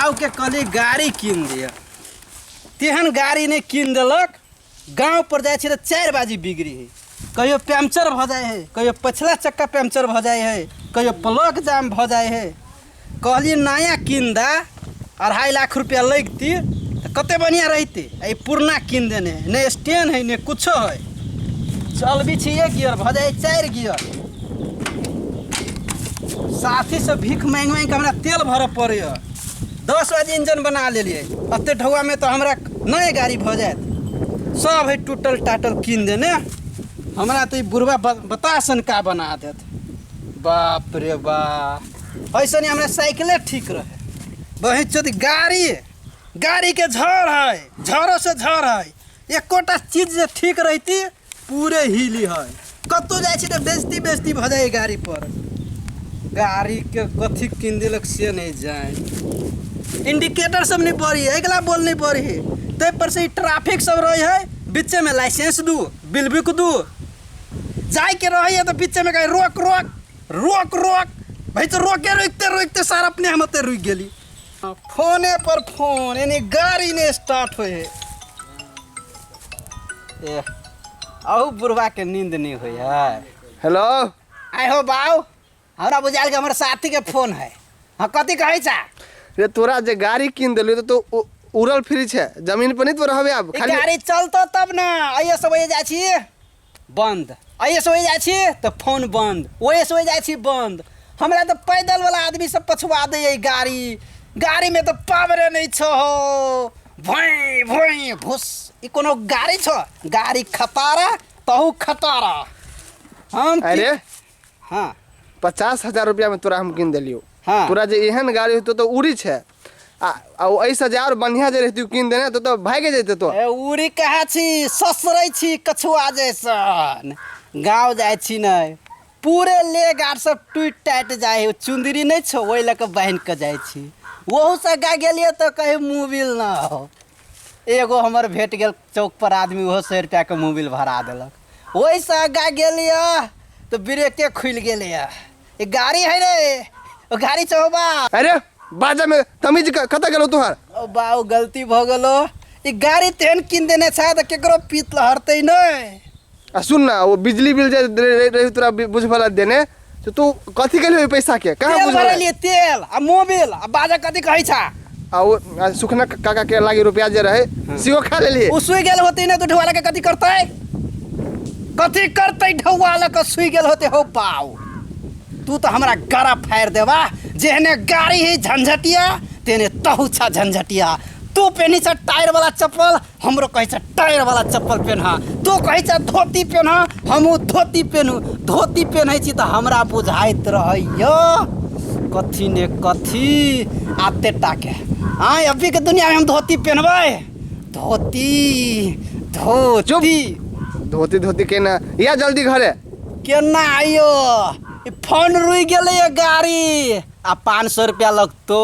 बाबूके कहली गाड़ी कीन दिअ, तेहन गाड़ी नहि कीन देलक। गाँव पर जाइ छी तऽ 4 बाजी बिगड़ी है, कहियो पंचर भऽ जाइ है, कहियो पछिला चक्का पंचर भऽ जाइ है, कहियो प्लग जाम भऽ जाइ है। कहलियै नया कीन दे, 2.5 लाख रुपया लगती तऽ कते बढ़िआँ रहितै। आ ई पुरना कीन देने है, नहि स्टैंड है नहि कुछो है। चलबी छी 1 गियर भऽ जाइ 4 गियर। साथी सब भीख मांगि मांगि कऽ हमरा तेल भरऽ पड़ैए। 10 बजे इंजन बना लेलियै, एते ढौआमे तऽ हमरा नए गाड़ी भऽ जायत। सब है टूटल टाटल कीन देने, हमरा तऽ ई बुढ़वा बताह सन का बना देत। बाप रे बाप, ऐसे नहीं हमरा साइकिले ठीक रहे। बहिन चोदी गाड़ी, गाड़ी के झड़ है, झड़ो से झड़ है। एकोटा चीज जे ठीक रहती पूरे हिली है। कतौ जाइ छी तऽ बेजती बेजती भऽ जाइ गाड़ी पर। गाड़ी के कथी कीन देलक से नहीं जाए। इंडिकेटर सब नहीं पड़ी है, अगला बोल नहीं पड़ी है, ताहि पर से ई ट्रैफिक सब रहे है। बीचे में लाइसेंस दू, बिल बुक दू, जाय के रहे है तो बीचे में कहे रोक रोक रोक रोक। भाई तो रोके रोकते रोकते सारा अपने हम ओते रुक गेली। फोने पर फोन, यानी गाड़ी नहीं स्टार्ट होए है। ए, अहू बुढ़वा के नींद नहीं होय है। हेलो। आय हो बाऊ, हमरा बुझायल कि हमर साथी के फोन है। हाँ, कथी कहै छा? रे तोरा जे गाड़ी कीन देलियो तो उड़ल फिरी छे, जमीन पर नहीं तो रहबे आब। ई खाली गाड़ी चलतो तब ना। आइए सब जाइ छी बंद, आइए सब जाइ छी तऽ फोन बंद, ओए से जाइ छी बंद। हमरा तऽ पैदल वाला आदमी सब पछुआ दै है गाड़ी। गाड़ी में तऽ पावरे नहीं छो हो, भोई भोई भुस। ई कोनो गाड़ी छो? गाड़ी खतारा तहु खतारा। हम की- अरे हाँ। 50,000 रुपया में तोरा हम कीन देलियो। हाँ। तोरा जे एहन गाड़ी होतो तो उड़ी छे। आ ओ एहिसँ जे आओर बढ़िया जे रहितौ कीन देने तो भागि जैते तो। ए, उड़ी कहाँ छी, ससरै छी कछुआ जैसन। गाँव जाइ छी ने पूरे लेग आर सब टूटि टाटि जाइ है। चुंदरी नहीं छो ओहि लऽ कऽ बान्हि कऽ जाइ छी। ओहूसँ गा गेलियै तऽ कहीं मोबिल न हो। एगो हमर भेट गेल चौक पर आदमी, ओहो 100 रुपया के मोबिल भरा देलक। ओहिसँ आगाँ गेलियै तऽ ब्रेके खुलि गेलैए। ई गाड़ी है रे, ओ गाड़ी छौ बा। अरे बाजा में तमीज कतऽ गेलौ तोहर? ओ बाऊ गलती भऽ गेलो। ई गाड़ी तेहन कीन देने छै तऽ केकरो पीत लहरतै नहि। आ सुन ना, वो बिजली बिल जे रही तोरा बुझबला देने, तो तू कथी केलही ओहि पैसा के? कहाँ तेल बुझबला? भरेलियै, तेल आ मोबिल। आ बाजा कथी कहै छा? आ ओ, आ सुखना काका के लागी रुपया जे रहे सेहो खा लेलियै। ओ सुइ गेल होतै ने तऽ ढौआ लऽ कऽ कथी करतै? कथी करतै ढौआ लऽ कऽ सुइ गेल होतै? हौ बाउ, तू तऽ हमरा गड़ा फाड़ि देबा। जेहने गाड़ी है झंझटिया तेहने तहु छा झंझटिया। तू पेन्ही छ टायर वाला चप्पल, हमरो कहै छ टायर वाला चप्पल पेन्ह। तू कहै छ धोती पेन्ह, हमहूँ धोती पेन्हू। धोती पेन्है छी तऽ हमरा बुझाइत रहैय कथी ने कथी आते टाके। आय अभी के दुनिया में हम धोती पेन्हबै? धोती धोती धोती धोती केना या जल्दी घरे केना आइयो? ई फोन रुकि गेलैए गाड़ी आ 500 रुपया लगतो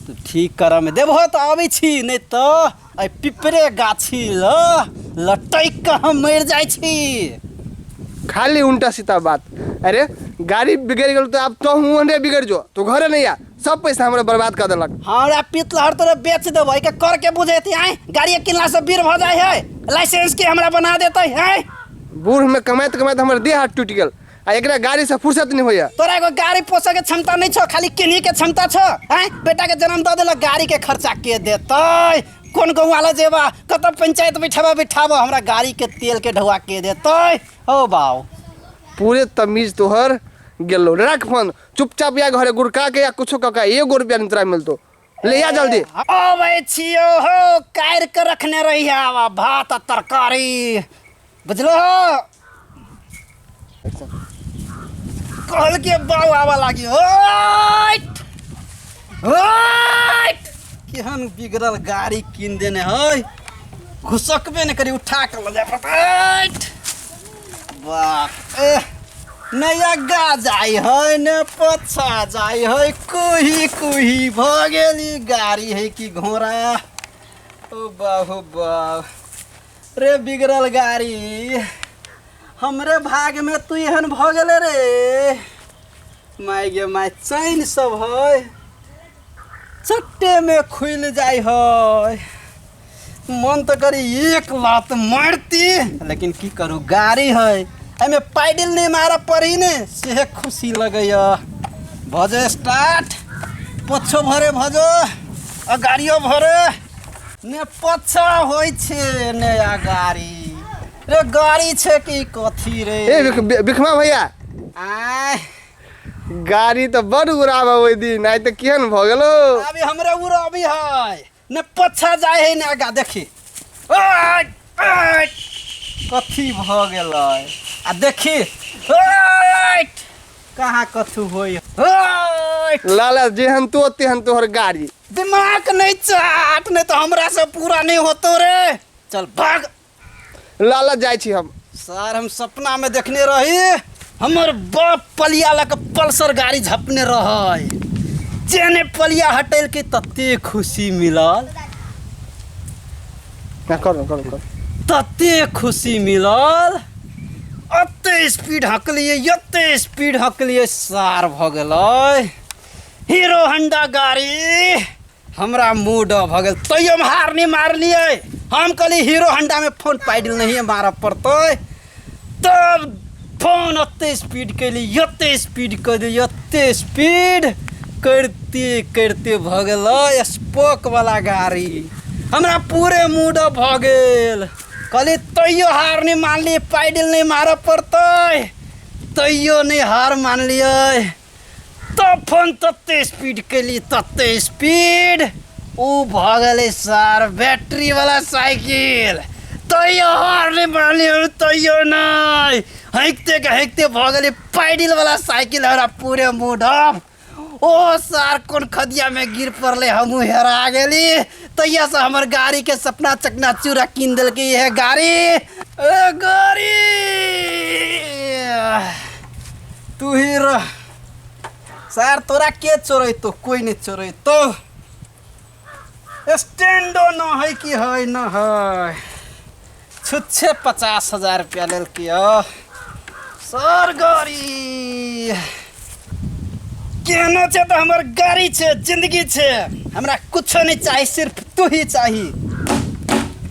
तू ठीक करऽ में। देबहो तऽ अबै छी, नहि तऽ एहि पिपरे गाछी ल लटकि कऽ हम मरि जाइ छी। खाली उल्टा सीधा बात। अरे गाड़ी बिगड़ गेल तो आब तो हूँ हमरे बिगड़ जो, तू घरे नहीं आ, सब पैसा हमरा बर्बाद कर देलक। हमरा पितलहर तोरे बेच देबो, एके कर के बुझेती। आय गाड़ी किनला से बीर भऽ जाइ है, लाइसेंस के हमरा बना देतै। आय बूढ़ में कमाइत कमाइत हमर देह हाथ टूटि गेल आ एकरा गाड़ी से फुर्सत नहीं होइया। तोरा एगो गाड़ी पोसऽ के क्षमता नहीं छौ, खाली किन्ही के क्षमता छौ। आय बेटा के जन्म दऽ देलक, गाड़ी के खर्चा के देतै? कोन गौआ लऽ जेबा, कतऽ पंचायत बैठाबा बैठाबा, हमरा गाड़ी के तेल के ढौआ के देतै? हो बाऊ, पूरे तमीज तोहर गेलो। रख फोन, चुपचाप या घरे गुड़का के या कुछो कऽ के एगो रुपया नहीं तोरा मिलतो, ले आ जल्दी। अबै छियो हो, काटि के रखने रहिया भात आ तरकारी, बुझलो हो? कहल के बाऊ आवा लागी। होट होट, केहन बिगड़ल गाड़ी कीन देने है, घुसकबे नहि करी, उठा के लऽ जाय पड़त। बाप ए, नहि आगा जाइ है ने पछा जाइ है, कुही कुही भऽ गेल। ई गाड़ी है कि घोड़ा? ओ बाहु बाप रे, बिगड़ल गाड़ी, हमरे भाग में तू एहन भऽ गेले रे। माय गे माय, चैन सब है। चट्टे में खुलि जाइ है। मन तऽ करी एक लात मारती, लेकिन की करू, गाड़ी है, एहिमे पैडल नहि मारऽ पड़ी ने, सेहे खुशी लगैया। भजो स्टार्ट, पछो भरे भजो आ गाड़ियो भरे ने, पछा होइ छै ने गाड़ी रे, गाड़ी छै कि कथी रे? ए बिखमा भैया। आय। गाड़ी तऽ बड़ उड़ाबे ओहि दिन, आइ तऽ केहन भऽ गेलो। अभी हमरे उड़ाबी है ने, पछा जाय है ने आगा। देखी ओय, ओय, कथी भऽ गेलै? आ देखी ओय, कहाँ कथू होय? ओय। लाला, जेहन तो तेहन तोहर गाड़ी। दिमाग नहीं चाट, नहीं तो हमरा से पूरा नहीं होतो रे, चल भाग। लाला, जाइ छी हम। सर, हम सपना में देखने रही, हमर बाप पलिया लऽ के पल्सर गाड़ी झपने रहै, जेने पलिया हटेलकै तते खुशी मिलल। ना, करू करू करू। तते खुशी मिलल, एते स्पीड हकलियै, एते स्पीड हकलियै, सार भऽ गेलै हीरो होंडा गाड़ी। हमरा मूड भऽ गेल, तैयो हम हार नहि मारलियै। हम कहली हीरो होंडामे फोन पैडल नहिए मारऽ पड़तै, तब फोन ओते स्पीड केली, एते स्पीड केली, एते स्पीड करिते करिते भऽ गेलै स्पोक वाला गाड़ी। हमरा पूरे मूड भऽ गेल। कहली तैयो हार नहि मानलियै, पैडल नहि मारऽ पड़तै, तैयो नहि हार मानलियै। तब फोन तते स्पीड केली, तते स्पीड, ओ भऽ गेलै सर बैटरी वाला साइकिल। तैयो हार नहि मानलियै, तैयो नहि, हँकिते के हँकिते भऽ गेलै पैडिल वाला साइकिल। हमरा पूरे मूड ऑफ। ओ सार कोन खदिया में गिर पड़ले, हमहूँ हेरा गेली। तैया से हमर गाड़ी के सपना चकना चूरा कीन देलकै इहे गाड़ी। ए गाड़ी, तू ही रह सर, तोरा के चोरेतो? कोई नहीं चोरेतो। स्टैंडो न है कि है न है, छुच्छे 50,000 रुपया लेलकै। सर, गाड़ी केहनो छै तऽ हमर गाड़ी छै, जिंदगी छै, हमरा कुछो नहीं चाही, सिर्फ तू ही चाही।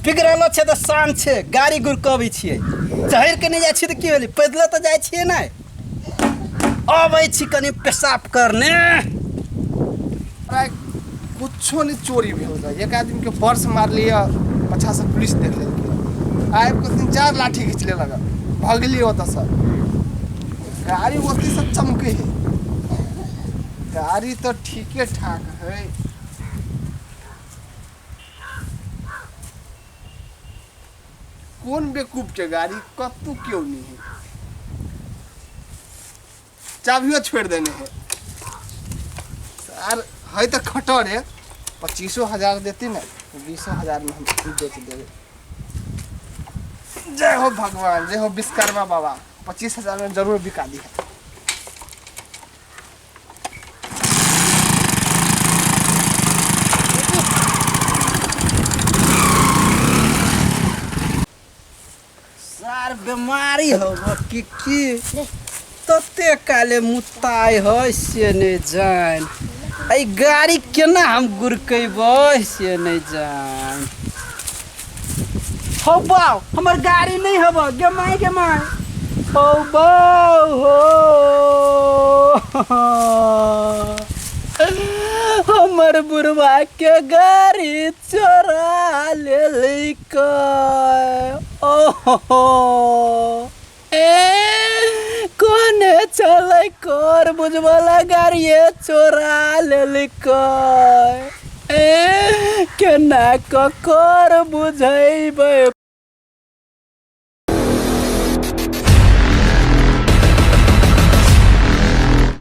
बिगड़लो छै तऽ शान छै, गाड़ी गुड़कबै छियै। चढ़ि के नहि जाइ छियै तऽ की भेलै? पैदलो तऽ जाइ छियै। नहि अबै छी कनि पेशाब करने। हमरा कुछो नहीं चोरी भेल रहे। एक आदमी के पर्स मारलियै, पाछा से पुलिस देख लेलकै, आबि कऽ तीन चार लाठी घींच लेलक, भगलियै ओतऽसँ। गाड़ी ओतहि से चमकै है। गाड़ी तऽ ठीके ठाक है। कोन बेकूफ के गाड़ी? कतहु क्यों नहीं है, चाबियो छोड़ि देने है। आर है तऽ खटर है। 25,000 देती ने, 20,000 में हम बेच देबै। जय हो भगवान, जय हो विश्वकर्मा बाबा, 25,000 में जरूर बिका दी है। सार, बीमारी हो कि की तते काले मुताइ है से नहि जान। एहि गाड़ी केना हम गुरकेबै से नहि जान। हौ बाउ, हमर गाड़ी नहि हब गे माय, गे माय, हौ बाउ हो, हमर बुढ़वा के गाड़ी चोरा लेलकै। ओहो, ए कोने चलै कर बुझवला गाड़िए चोरा लेलकै। ए केना ककर बुझैबै?